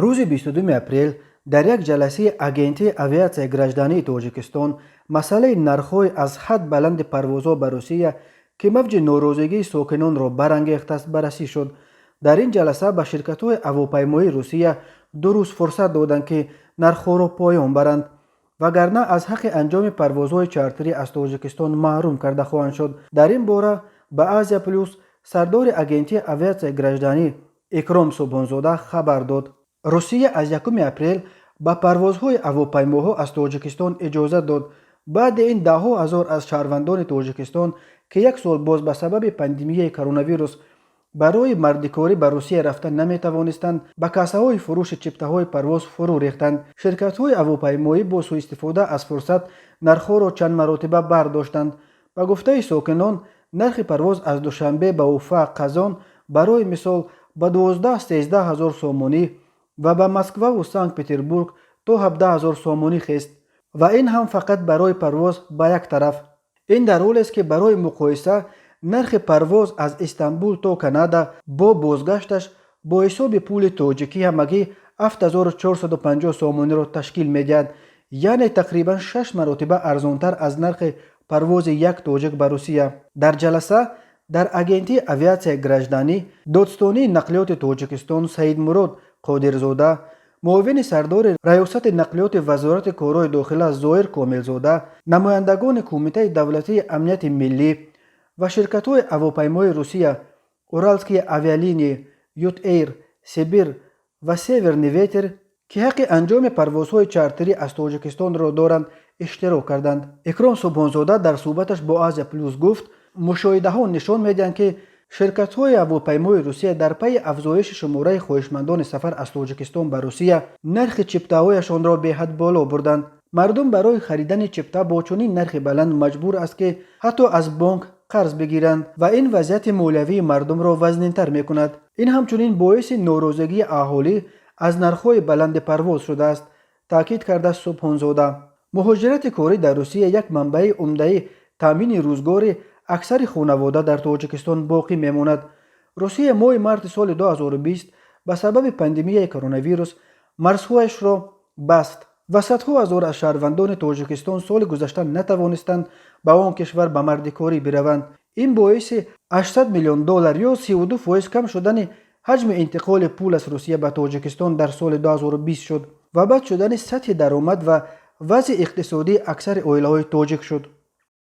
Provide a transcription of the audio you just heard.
Рӯзи 22 апрел дар як ҷаласаи Агентии авиатсияи граждании Тоҷикистон масъалаи нархҳои аз ҳад баланди парвозҳо ба Русия, ки мавҷи норозигии сокинонро барангехтааст, баррасӣ шуд. Дар ин ҷаласа ба ширкатҳои ҳавопаймоии Русия 2 рӯз фурсат доданд, ки нархҳоро поён баранд, вагарна аз ҳаққи анҷоми парвозҳои чартерӣ аз Тоҷикистон маҳрум карда хоҳанд шуд. Дар ин бора ба Азия Плюс сардори Агентии авиатсияи гражданӣ Икром Субҳонзода хабар дод. Русия аз 1 апрел ба парвозҳои ҳавопаймоҳо аз Тоҷикистон иҷозат дод. Баъди ин даҳҳо ҳазор аз шаҳрвандони Тоҷикистон, ки як сол боз ба сабаби пандемияи коронавирус барои мардикорӣ ба Русия рафта наметавонистанд, ба кассаҳои фурӯши чиптаҳои парвоз фурӯ рехтанд. Ширкатҳои ҳавопаймоӣ бо сӯистифода аз фурсат нархҳоро чанд маротиба бардоштанд. Ба гуфтаи сокинон, нархи парвоз аз Душанбе ба Уфа, Қазон, барои мисол, ба 12-13 ҳазор сомонӣ ва ба Москваву Санкт Петербург то 17 ҳазор сомонӣ хест ва ин ҳам фақат барои парвоз ба як тараф. Ин дар ҳолест, ки барои муқоиса нархи парвоз аз Истанбул то Канада бо бозгашташ бо ҳисоби пули тоҷикӣ ҳамагӣ 7450 сомониро ташкил медиҳад, яъне тақрибан шаш маротиба арзонтар аз нархи парвози як тоҷик ба Русия. Дар ҷаласа дар Агентии авиатсияи гражданӣ додстонии нақлиёти Тоҷикистон Саидмурод Қодирзода, муовини сардори Раёсати нақлиёти Вазорати корҳои дохила Зоир Комилзода, намояндагони Кумитаи давлатии амнияти миллӣ ва ширкатҳои ҳавопаймои Русия «Уральские авиалинии», «Ютэйр», «Сибир» ва «Северный ветер», ки ҳаққи анҷоми парвозҳои чартерӣ аз Тоҷикистонро доранд, иштирок карданд. Икром Субҳонзода дар суҳбаташ бо Азия Плюс гуфт, мушоҳидаҳо нишон медиҳанд, ки ширкатҳои ҳавопаймои Русия дар пайи афзоиши шумораи хоҳишмандони сафар аз Тоҷикистон ба Русия нархи чиптаҳояшонро беҳад боло бурданд. Мардум барои харидани чипта бо чунин нархи баланд маҷбур аст, ки ҳатто аз бонк қарз бигиранд ва ин вазъияти молиявии мардумро вазнинтар мекунад. Ин ҳамчунин боиси норозигии аҳолӣ аз нархҳои баланди парвоз шудааст, таъкид карда Субҳонзода. Муҳоҷирати корӣ дар Русия як манбаи умдаи таъмини рӯзгори аксари хонавода дар Тоҷикистон боқӣ мемонад. Русия моҳи марти соли 2020 ба сабаби пандемияи коронавирус марзҳояшро баст ва садҳо ҳазор аз шаҳрвандони Тоҷикистон соли гузашта натавонистанд ба он кишвар ба мардикорӣ бираванд. Ин боиси 800 миллион доллар ё 32% кам шудани ҳаҷми интиқоли пул аз Русия ба Тоҷикистон дар соли 2020 шуд ва бад шудани сатҳи даромад ва вазъи иқтисодии аксари оилаҳои тоҷик шуд.